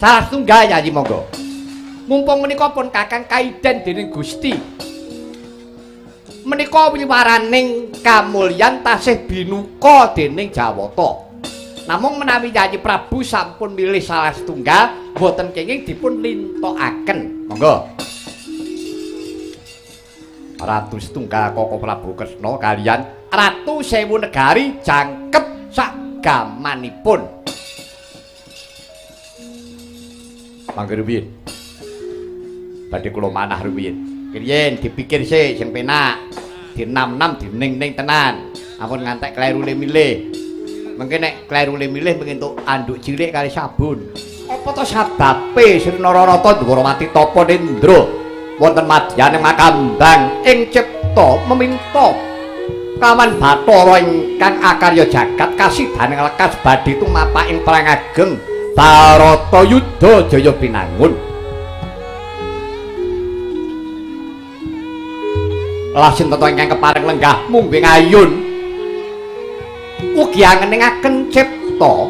Salah setunggal Yayi monggo. Mumpung menika pun Kakang kaiden dening Gusti. Menika wiwaraning kamulyan tasih binuka dening Jawata. Namung menawi Yayi Prabu sampun milih salah setunggal, boten kenging dipun lintokaken. Monggo. Ratu setunggal Koko Prabu Kresna kalian Ratu Sewu Negari jangkep sagamanipun. Mangga rumiyin. Badhe kula manah rumiyin. Riyen dipikir sik sing penak. Dinam-nam dining-ning tenan. Ampun ngantek kleru le milih. Mengke nek kleru le milih mengke entuk anduk cilik kali sabun. Apa to sababe Sri Nararata Dwarawati tapa nendra wonten madyane makambang ing cipta meminta kawan Bathara ingkang akarya jagat kasidaning lekas badhe tumapak ing perang ageng Bharatayuda Jaya Binangun. Lasin tata ingkang kepareng lenggah mungguing ayun ugi angeningaken cipta.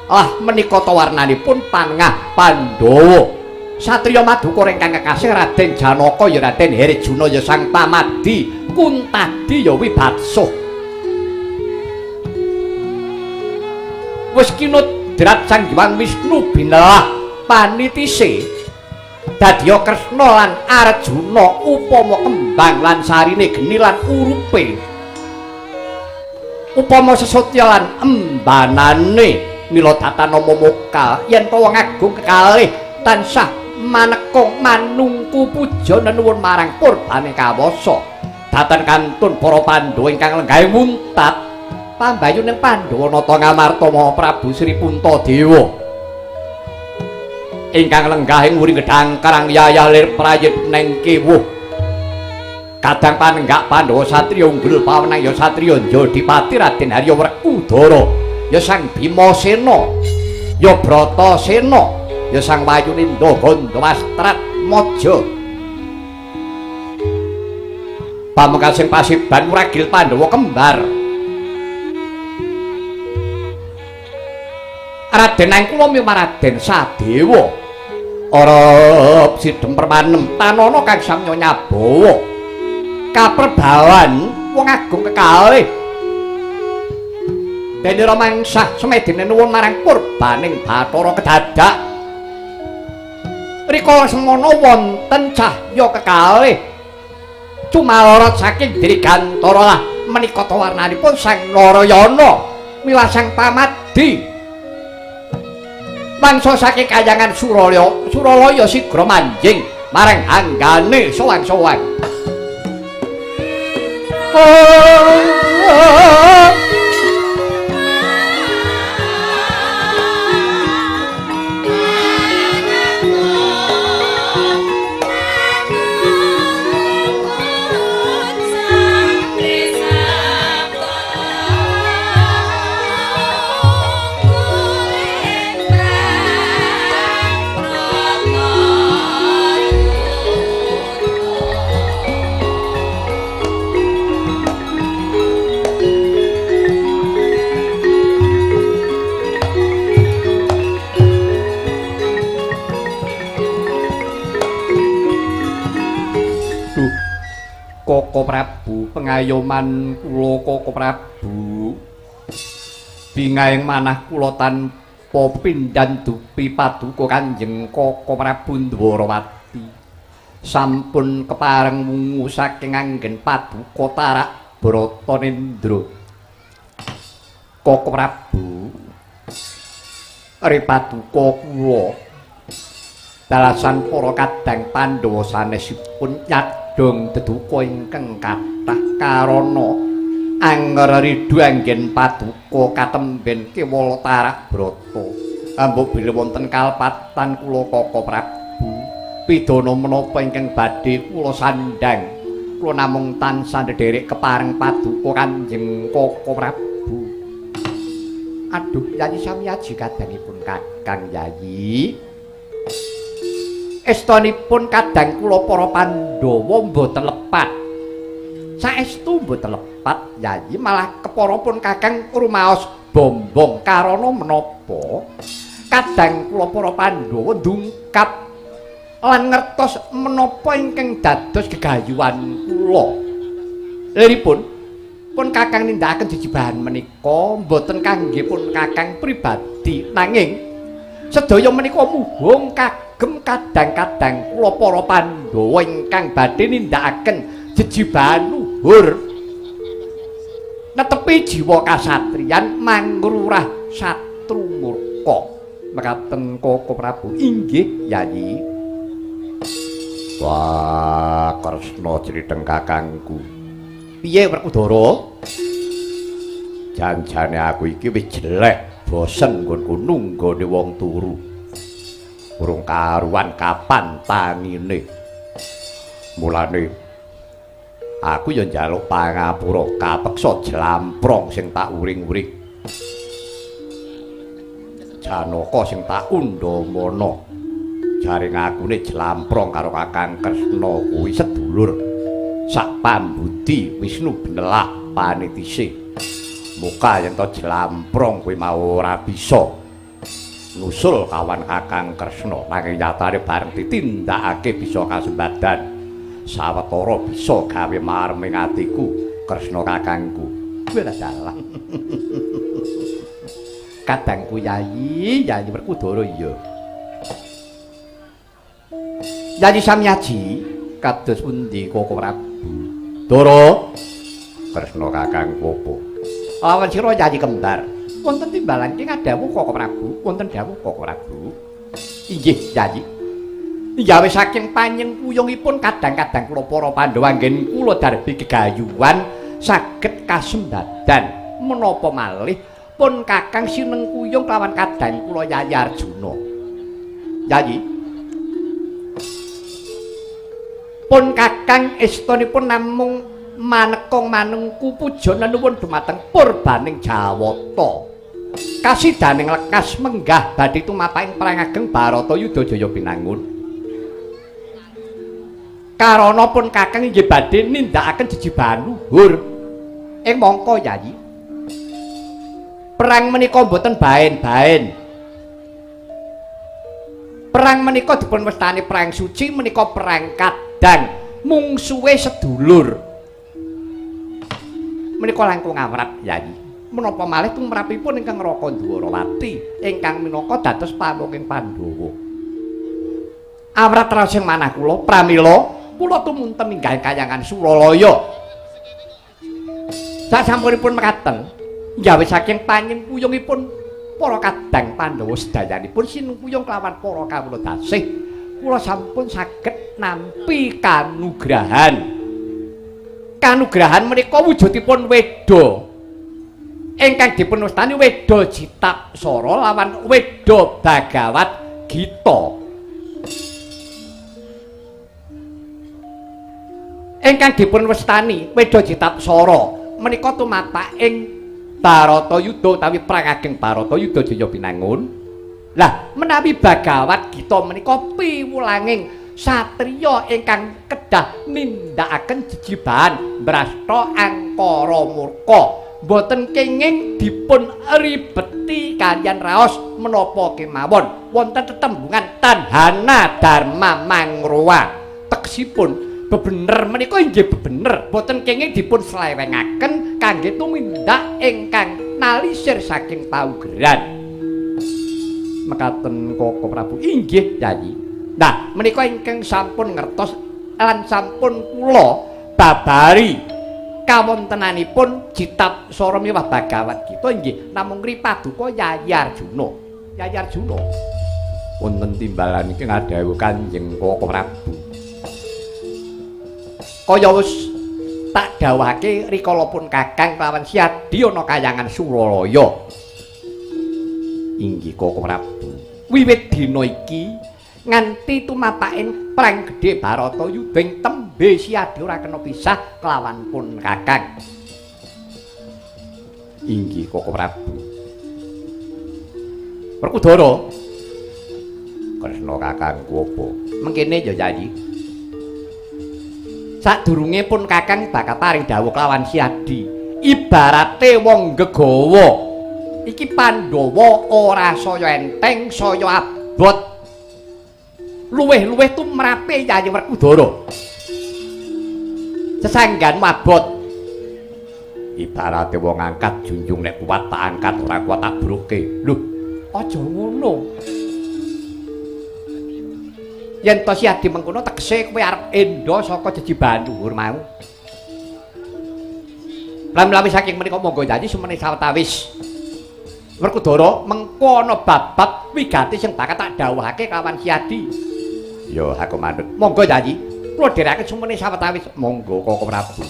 Lah menika ta warnanipun panengah Pandhawa. Satriya Madukara ingkang kekasih Raden Janaka ya Raden Herjuna ya Sang Pamadi Kuntadi ya Wibatsuh. Wis kinodrat Sang Hyang Wisnu binelah panitise dadya Kresna lan Arjuna upama kembang lan sarine geni lan urupe upama sesotya lan embanane mila datanama mokal yen to wong agung kekalih tansah manekung manungku puja nenuwun marang purbane kawasa dhateng kantun para Pandhawa ingkang lenggahe muntat pambayuning Pandhawa nata Ngamarta Maha Prabu Sri Puntadewa ingkang lenggah ing wuri gedhang karang yayah lir prayit neng kewuh. Kadang panenggak Pandhawa satriya unggul pawenang ya satriya Jodipati Raden Harya Werkudara ya Sang Bimasena ya Bratasena ya Sang Wayunindha Gandhawastrat Maja. Pamekasing pasiban wragil Pandhawa kembar Raden Angkula mima Raden Sadewa ora sidhem permanem tanana kang samya nyabawa kaperbawan wong agung kekalih dene ramangsah semedene nuwun marang purbaning Bathara kedadak rikala semono wonten cahya kekalih cumalorot saking Dirgantara lah menika ta warnanipun Sang Narayana miwah Sang Pamadi mangsa saking kayangan Suralaya Suralaya sigra manjing marang anggane sowang-sowang. Koko Prabu pengayoman kula Koko Prabu bingahing manah kula tanpa pindhan dupi paduka Kanjeng Koko Prabu Ndwarawati sampun kepareng wungu saking anggen paduka tarak Bratanendra. Koko Prabu ri paduka kula dalasan para kadang Pandhawa sanesipun nyadong deduka ingkang kathah karana anger ridu anggen paduka katemben kewala tarak brata. Ambok bilih wonten kalepatan kula Koko Prabu pidana menapa ingkang badhe kula sandhang kula namung tansah ndherek kepareng paduka Kanjeng Koko Prabu. Aduh Yayi samiaji kadangipun Kakang Yayi estonipun kadang kula para Pandhawa mboten lepat. Saestu mboten lepat Yayi malah kepara pun Kakang rumaos bombong karana menapa? Kadang kula para Pandhawa ndungkap lan ngertos menapa ingkang dados gegayuhan kula. Liripun pun Kakang nindakaken jejibahan menika mboten kangge pun Kakang pribadi, nanging sedaya menika muhung kagem kadang-kadang kula para Pandhawa ingkang badhe nindakaken jejibahan luhur netepi jiwa kasatriyan mangrurah satru murka. Mekaten Koko Prabu. Inggih Yayi. Wah, Kresna criteng kakangku. Piye Werkudara? Janjane aku iki wis jelek, bosen nggonku nunggone wong turu. Urung karuan kapan tangine. Mulane aku ya njaluk pangapura kapeksa jlamprong sing tak uring-uring. Janaka sing tak undhamana. Jare ngakune jlamprong karo Kakang Kresna kuwi sedulur. Sak pambudi Wisnu benelah panitise. Muka yen to jlamprong kuwi mau ora bisa nusul kawan Kakang Kresna, nanging nyatane bareng ditindakake bisa kasembadan. Sawetara bisa gawe marming atiku Kresna kakangku. Kuwi dalah. Kadangku Yayi, Yayi Werkudara iya. Yayi Samyaji kados pundi Koko Prabu? Dara Kresna kakangku apa? Lawan sira Yayi kembar. Wonten timbalan ki ngadhawuh Koko Prabu, wonten dawuh Koko Prabu. Inggih Yayi. Gawe saking panyengkuyungipun kadang-kadang kula para Pandhawa anggen kula darbi gegayuhan saged kasembadan menapa malih pun Kakang sinengkuyung kelawan kadang kula Yayi Arjuna. Yayi, pun Kakang estunipun namung manekong manungku puja nenuwun dumateng purbaning Jawata. Kasidaning lekas menggah badhe tumapaking perang ageng Baratayuda Jaya Binangun. Karana pun Kakang inggih badhe nindakaken jejibahan luhur. Ing mangka Yayi, perang menika mboten baen-baen. Perang menika dipun wastani perang suci, menika perang kadang mungsuhe sedulur. Menika langkung awrat Yayi. Menapa malih tumrapipun ingkang Raka Dwarawati ingkang minangka dados pamungking Pandhawa. Awrat raos ing manah kula pramila kula tumunten minggah kayangan Suralaya. Sasampunipun mekaten, gawe saking panyengkuyungipun para kadang Pandhawa sedayanipun sinengkuyung kelawan para kawula dasih, kula sampun saged nampi kanugrahan. Kanugrahan menika wujudipun weda ingkang dipun wastani Weda Jitapsara lawan Weda Bhagawat Gita. Ingkang dipun wastani Weda Jitapsara menika tumapak ing Baratayuda utawi perang ageng Baratayuda Jaya Binangun. Lah menawi Bhagawat Gita menika piwulanging satriya ingkang kedah nindakaken jejibahan mbrasta angkara murka, mboten kenging dipun ribeti kaliyan raos menapa kemawon. Wonten tetembungan tanhana dharma mangrowa. Tegesipun bebener menika inggih bebener, boten kenging dipun slewengaken kangge tumindak ingkang nalisir saking paugeran. Mekaten Koko Prabu. Inggih Yayi. Nah menika ingkang sampun ngertos lan sampun kula babari kawontenanipun Jitapsara miwah Bhagawat Gita inggih namung ngripaduka Yayi Arjuna. Yayi Arjuna wonten timbalan iki ngadhawuh Kanjeng Koko Prabu. Kaya wis tak dawuhake rikala pun Kakang kelawan Siadi ana kayangan Suralaya. Inggih Koko Prabu. Wiwit dina iki nganti tumapaking perang gedhe Baratayuda ing tembe Siadi ora kena pisah kelawan pun Kakang. Inggih Koko Prabu. Werkudara, Kresna kakangku apa? Mengkene ya Yayi. Sadurunge pun Kakang bakal paring dawuh kelawan Siadi. Ibarate wong gegawa Iki Pandhawa ora saya enteng, saya abot. Luwih-luwih tumrape Yayi Werkudara. Sesangganmu abot. Ibarate wong angkat junjung nek kuat tak angkat, ora kuat tak bruke. Lho, aja ngono. Yen to Siadi mengkono tegese kowe arep endo saka jejibahan luhur mau. Lam-lami saking menika monggo janji semene sawetawis. Werkudara mengko ana bab-bab wigati sing bakal tak dawuhake kawan Siadi. Ya, aku manut. Monggo janji. Kula dherekaken semene sawetawis. Monggo Koko Prabu.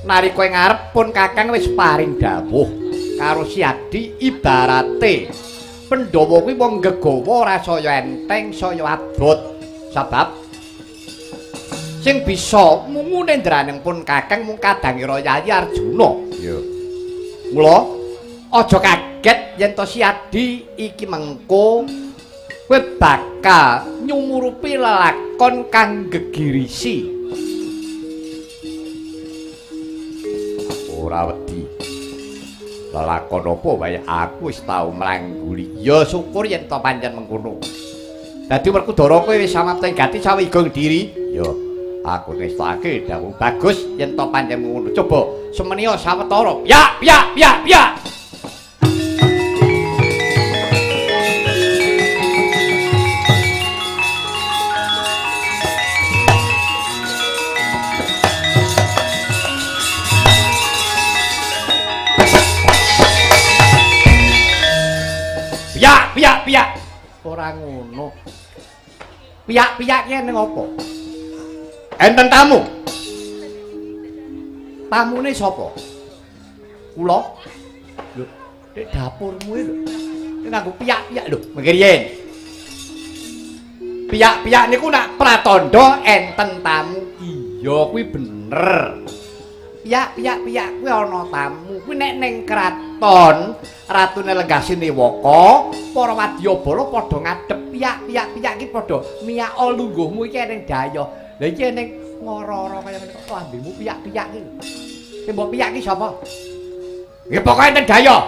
Nalika ing ngarep pun Kakang wis paring dawuh karo Siadi ibarate Pandhawa kuwi wong gegawa ora saya enteng saya abot sebab sing bisa mungu nendraning pun Kakang mung kadangira Yayi Arjuna. Iya. Mula aja kaget yen to Siadi iki mengko kowe bakal nyumurupi lelakon kang gegirisi. Ora wedi. Lelakon apa wae aku wis tau mlangguli. Ya syukur yen to pancen mengkono. Dadi Werkudara kowe wis samapta gati sawiga diri. Ya, aku ngestake dawuh bagus yen to pancen mengkono. Coba semeniya sawetara. Ya, ya, ya, ya. Piyak-piyak. Ora ngono. Piyak-piyak ki ning apa? Enten tamu. Tamune sapa? Kula. Lho, nek dapurmu iki lho. Nek nganggo piyak-piyak lho, mengke riyen. Piyak-piyak niku nak pratandha enten tamu. Iya, kuwi bener. Piyak-piyak-piyak kuwi ana tamu. Kuwi nek ning kraton Ratune Lenggasiniwaka, para wadyabala padha ngadhep piyak-piyak-piyak iki padha miyaka lungguhmu iki ning dayoh. Lah iki ning ngoro-oro kaya ngene kok lambemu piyak-piyak iki. Sing mbok piyak iki sapa? Nggih pokoke enten dayoh.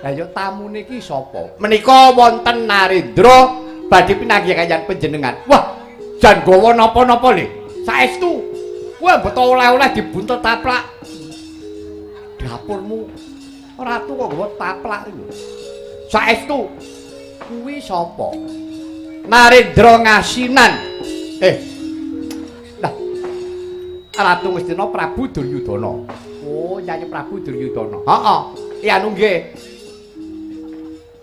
Lah ya tamune iki sapa? Menika wonten Narendra badhe pinanggih kaliyan panjenengan. Wah, jan gawa napa-napa le. Saestu. Kowe mboten oleh-oleh dibuntel taplak. Dapurmu ratu kok nggawa taplak iki. Saestu kuwi sapa? Narendra Ngasinan. Lah Ratu Ngastina Prabu Duryudana. Oh, Yayi Prabu Duryudana. Heeh. Ya anu nggih.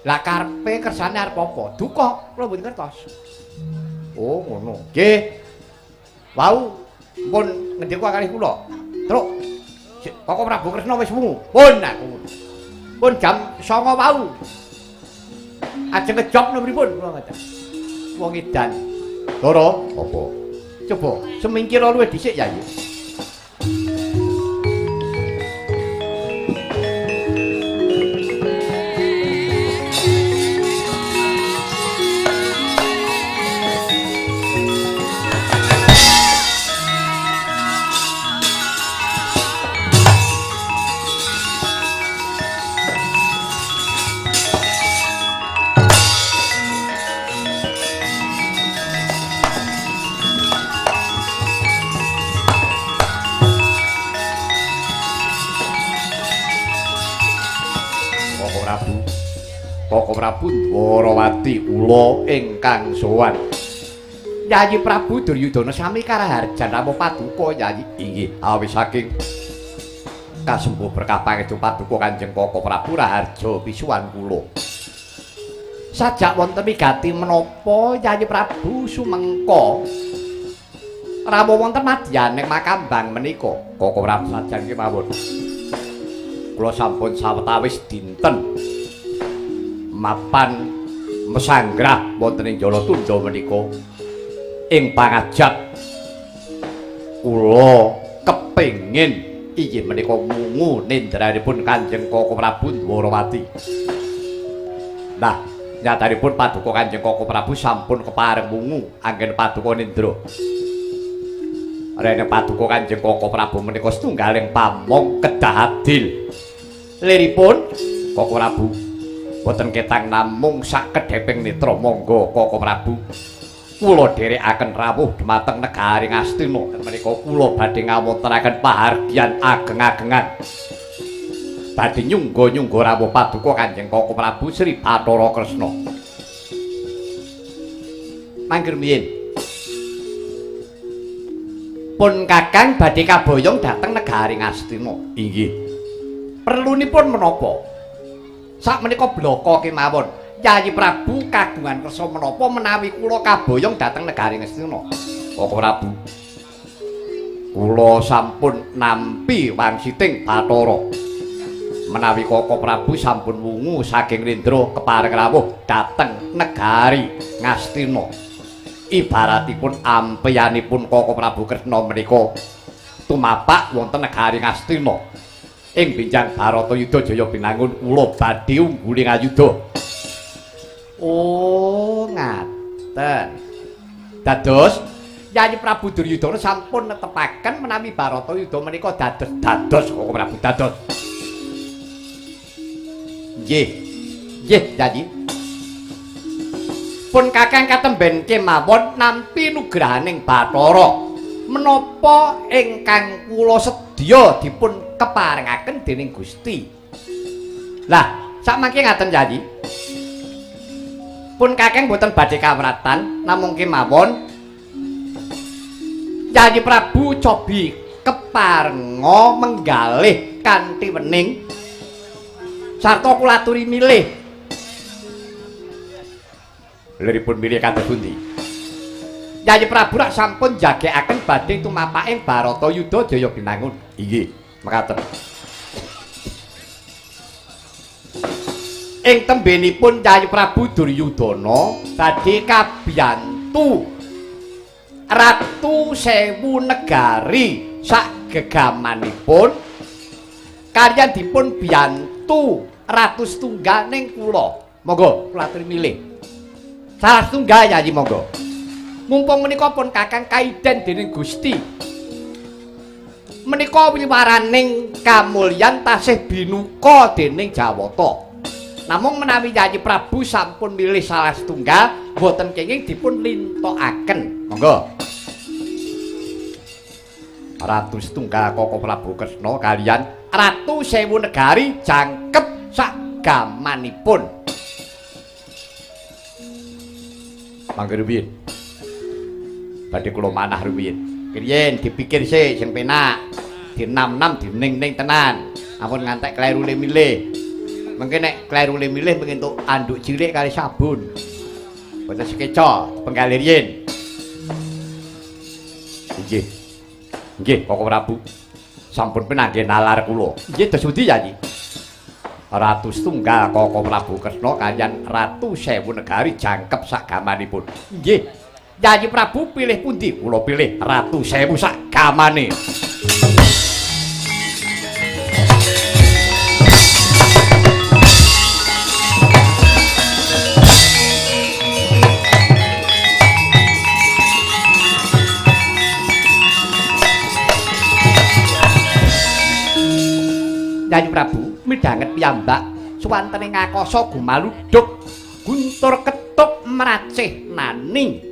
Lah karepe kersane arep apa? Duka, kula mboten ngertos. Oh, ngono. Nggih. Wau pun ngendika kalih kula. Truk. Koko Prabu Kresna wis wungu. Pun aku ngono. Pun jam 09.00 wau. Ajeng ngejop napa pripun kula ngoten. Wong edan. Ndara, apa? Coba semingkir luwih dhisik Yayi. Koko Prabu Dwarawati kula ingkang sowan. Yayi Prabu Duryudana sami karaharjan rawuh paduka Yayi. Inggih, awis saking Kasembuh berkah pangestu paduka Kanjeng Koko Prabu Raharja pisuwan kula. Sajak wonten migati menapa Yayi Prabu sumengka rawuh wonten madyaning makambang menika. Koko Prabu sajan kemawon. Kula sampun sawetawis dinten mapan mesanggrah wonten ing Jalatunda menika ing pangajap kula kepengin inggih menika wungu nendranipun Kanjeng Koko Prabu Dwarawati. Nah, nyatanipun paduka Kanjeng Koko Prabu sampun kepareng wungu anggen paduka nendra. Rene paduka Kanjeng Koko Prabu menika setunggaling pamong kedah adil. Liripun Koko Prabu boten ketang namung sak kedheping netra. Monggo Koko Prabu kula dherekaken rawuh dhumateng negari Ngastina. Menika kula badhe ngawontenaken pahargyan ageng-agengan. Badhe nyungga-nyungga rawuh paduka Kanjeng Koko Prabu Sri Bathara Kresna. Mangke rumiyin pun Kakang badhe kaboyong dhateng negari Ngastina. Inggih. Perlunipun menapa? Sakmenika blaka kemawon Yayi Prabu kagungan kersa menapa menawi kula kaboyong dhateng negari Ngastina? Koko Prabu, kula sampun nampi wangsiting Bathara. Menawi Koko Prabu sampun wungu saking Rindra kepareng rawuh dhateng negari Ngastina. Ibaratipun ampeyanipun Koko Prabu Kresna menika tumapak wonten negari Ngastina. Ing benjang Baratayuda Jaya Binangun kula badhe ungguling ayuda. Oh, ngaten. Dados Yayi Prabu Duryudana sampun netepaken menawi Baratayuda menika dados Koko Prabu dados. Nggih. Nggih, Yayi. Pun Kakang katemben kemawon nampi nugrahaning Bathara. Menapa ingkang kula sedya dipun keparengaken dening Gusti. Lah, sakmangke ngaten Yayi. Pun Kakang boten badhe kawratan namung kemawon Yayi Prabu cobi keparenga menggalih kanthi wening sarta kula aturi milih. Liripun milih kados pundi? Yayi Prabu rak sampun jagekaken badhe tumapaking Baratayuda Jaya Binangun. Inggih, mekaten. Ing tembenipun Yayi Prabu Duryudana badhe kabiyantu Ratu Sewu Negari sak gegamanipun kaliyan dipun biyantu Ratu setunggal ning kula. Monggo kula aturi milih. Salah setunggal Yayi monggo. Mumpung menika pun Kakang kaiden dening Gusti. Menika wiwaraning kamulyan tasih binuka dening Jawata. Namung menawi Yayi Prabu sampun milih salah setunggal boten kenging dipun lintokaken. Monggo. Ratu setunggal Koko Prabu Kresna kaliyan Ratu Sewu Negari jangkep sagamanipun. Mangke rumiyin. Badhe kula manah rumiyin. Riyen dipikir sik sing penak. Dinam-nam dining-ning tenan. Ampun ngantek kleru le milih. Mengke nek kleru le milih mengke entuk anduk cilik kali sabun. Boten sekeca penggalih riyin. Nggih. Nggih, Koko Prabu. Sampun pinanggih nalar kula. Nggih, dos pundi Yayi? Ratu setunggal Koko Prabu Kresna kaliyan Ratu Sewu Negari jangkep sagamanipun. Nggih. Yayi Prabu pilih pundi? Kula pilih Ratu Sewu sagamane. Yayi Prabu midhanget piyambak suwantene ngakasa gumaluduk guntur ketuk mracih nani.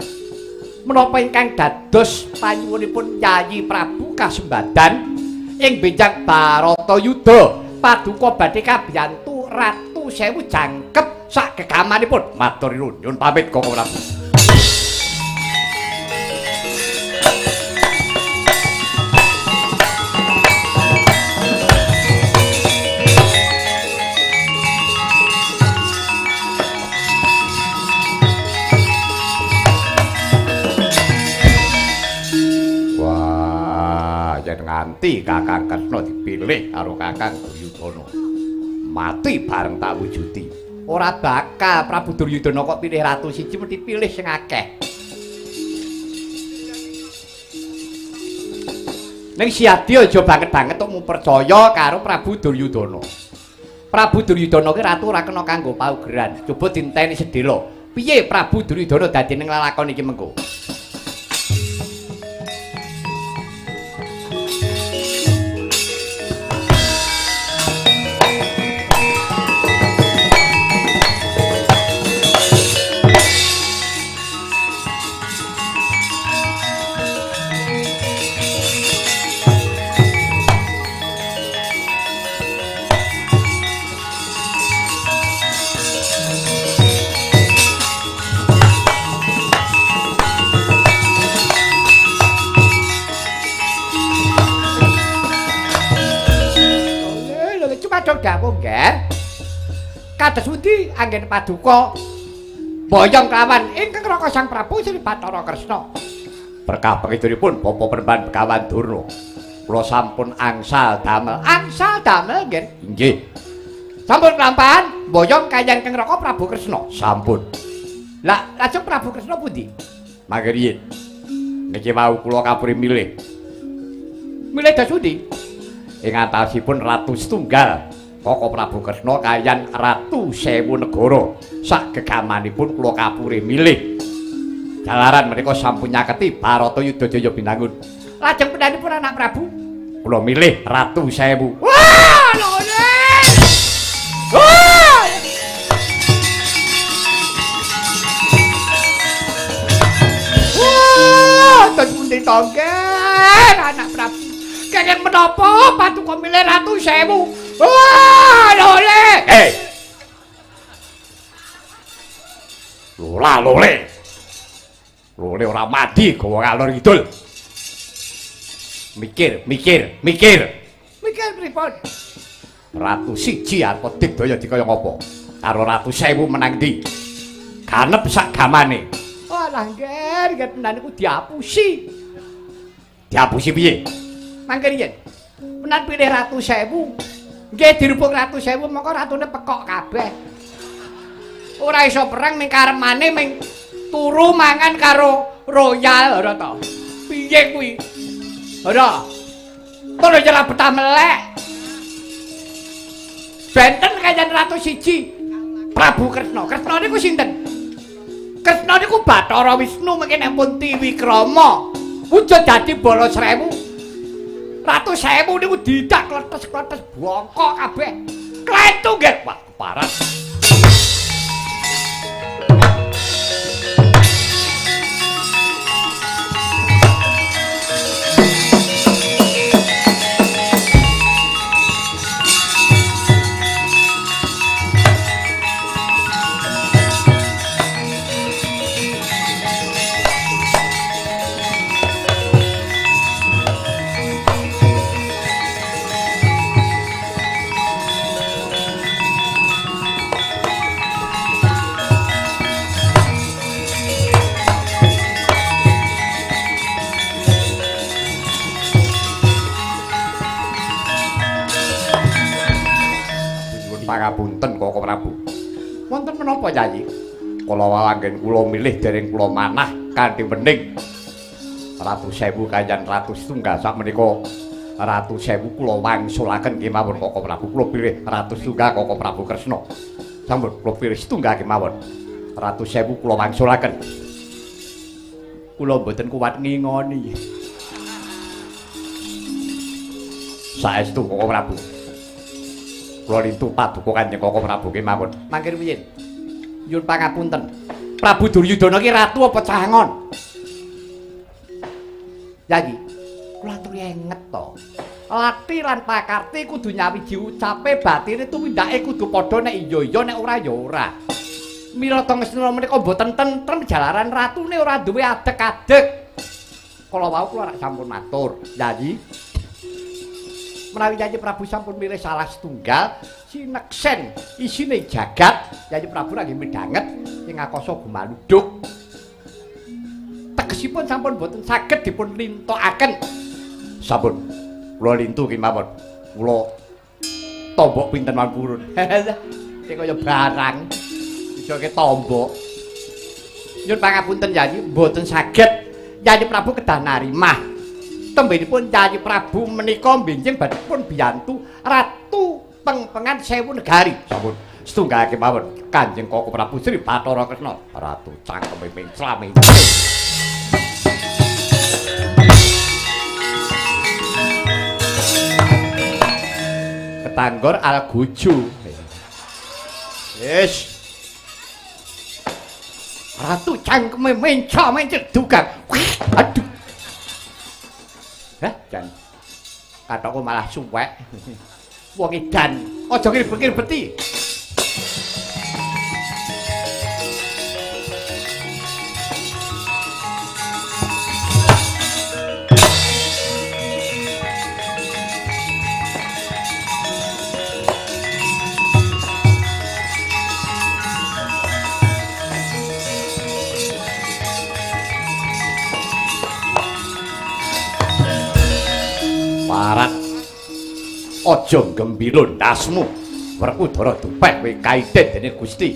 Menapa ingkang dados panyuwunipun Yayi Prabu kasembadan ing benjang Baratayuda paduka badhe kabiyantu Ratu Sewu jangkep sak gegamanipun. Matur nuwun pamit Koko Prabu. Ganti Kakang Kresna dipilih karo Kakang Duryudana. Mati bareng tak wujudi. Ora bakal Prabu Duryudana kok pilih ratu siji, mesti pilih sing akeh. Ning Siadi aja banget-banget tok mu percaya karo Prabu Duryudana. Prabu Duryudana ki ratu ora kena kanggo paugeran. Coba dinteni sedhela. Piye Prabu Duryudana dadi ning lalakon iki mengko? Dawuh nggih. Kados pundi anggen paduka boyong kelawan ingkang Raka Sang Prabu Sri Bathara Kresna. Berkah pangestungipun Bapak Peremban Begawan Durna. Kula sampun angsal damel. Angsal damel nggih. Nggih. Sampun kelampahan boyong kaliyan ingkang Raka Prabu Kresna. Sampun. Lah lajeng Prabu Kresna pundi? Mangke riyin. Niki wau kula kapuri milih. Milih dos pundi? Ing antawisipun Ratu Setunggal Koko Prabu Kresna kaliyan Ratu Sewu Negara. Sak gegamanipun kula kapuri milih. Jalaran menika sampun nyaketi Baratayuda Jaya Binangun. Lajeng pendanipun anak Prabu kula milih Ratu Sewu. Wah, lho. Wah! Wah, terus pundi to, anak Prabu? Kenging menapa paduka milih Ratu Sewu? Wah, lole. Hei. Lola lole. Lole ora mati gawa ngalor ngidul. Mikir, mikir, mikir. Mikir pripun? Ratu siji arep digdaya dikaya ngapa? Karo Ratu Sewu menang ndi? Ganep sak gamane. Walah, nggih, nggih tenan niku diapusi. Diapusi piye? Mangke riyen. Menan pilih Ratu Sewu. Nggih dirubung Ratu Sewu mongko ratune pekok kabeh. Ora iso perang ming karemane ming turu mangan karo royal ora to. Piye kuwi? Ora. Terus ora betah melek. Benten kaliyan Ratu siji Prabu Kresna. Kresna niku sinten? Kresna niku Bathara Wisnu mengke nek pun tiwikrama wujud dadi bala srewu. Ratu Sewu niku didak kletes-kletes bongkok kabeh. Kletu nggih. Wah, keparat. Pangapunten Koko Prabu. Wonten menapa Yayi? Kala wau anggen kula milih dereng kula manah kanthi wening. Ratu Sewu kaliyan Ratu Setunggal sakmenika Ratu Sewu kula wangsulaken kemawon Koko Prabu. Kula pilih Ratu Setunggal Koko Prabu Kresna. Sampun kula pilih setunggal kemawon. Ratu Sewu kula wangsulaken. Kula mboten kuwat ngingoni. Saestu Koko Prabu. Kula lintu paduka Kanjeng Koko Prabu kemawon. Mangke rumiyin. Nyuwun pangapunten. Prabu Duryudana ki ratu apa cangon? Yayi, kula aturi enget to. Lati lan pakarti kudu nyawiji ucape batine tumindake kudu padha nek iya iya nek ora ya ora. Mila Ngastina menika mboten tentrem jalaran ratune ora duwe adeg-adeg. Kala wau kula rak sampun matur, Yayi. Menawi Yayi Prabu sampun milih salah setunggal sineksen isine jagat, Yayi Prabu lagi midhanget ing akasa gumaluduk. Tegesipun sampun boten saged dipun lintokaken. Sampun Kula lintu ki mawon. Kula tombok pinten mawon purun. Iki kaya barang. Iso ke tombok. Nyuwun pangapunten Yayi, mboten saged. Yayi Prabu kedah narimah. Tembenipun Yayi Prabu menika benjing badhe pun biyantu Ratu Pengpengan Sewu Negari. Sampun setunggal kemawon Kanjeng Koko Prabu Sri Bathara Kresna. Ratu cangkeme menclame. Ketanggor Algojo. Wis. Ratu cangkeme menclame dugang. Aduh. Hah, jan. Kathokku malah suwek. Wong edan, aja ngribet-ngribeti. Parat. Aja gembira ndasmu. Werkudara dupek kowe kaiden dening Gusti.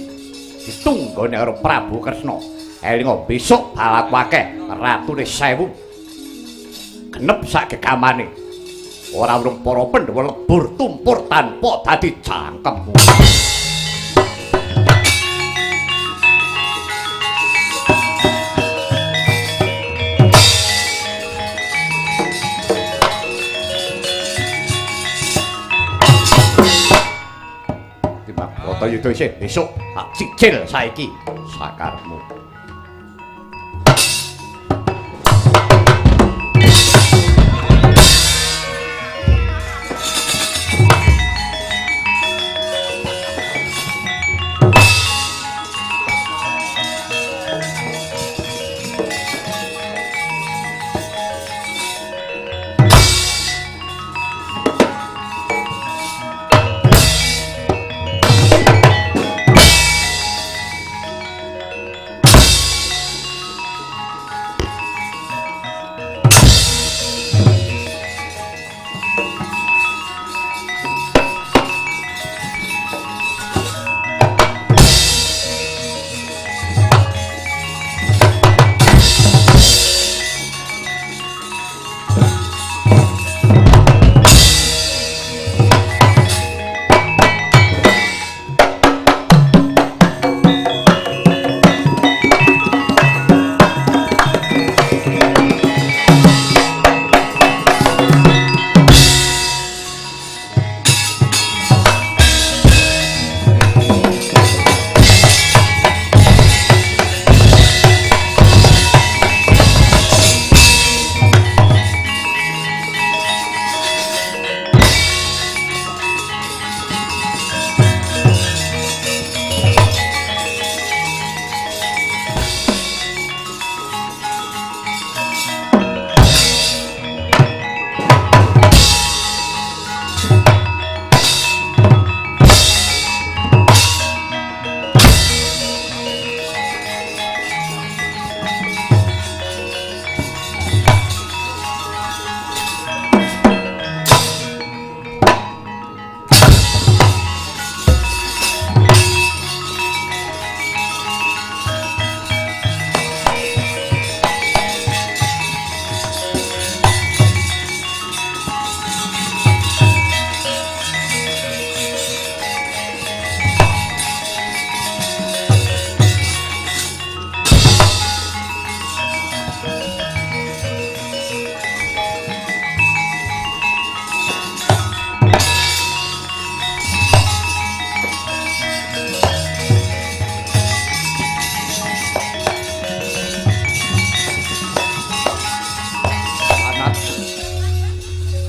Ditunggone karo Prabu Kresna. Elinga besok balaku akeh ratune 1000. Genep sak gegamane. Ora urung para Pandhawa lebur tumpur tanpa dadi cangkemmu. Bratayuda isih besok tak cicil saiki sakarepmu.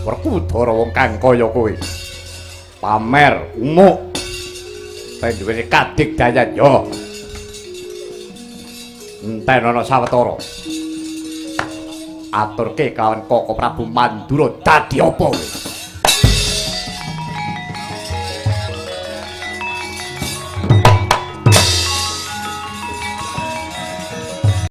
Werkudara wong kang kaya kowe. Pamer umuk. Penduwene kadigdayan yo. Enten ana sawetara. Aturke kawan Koko Prabu Mandura dadi apa kowe?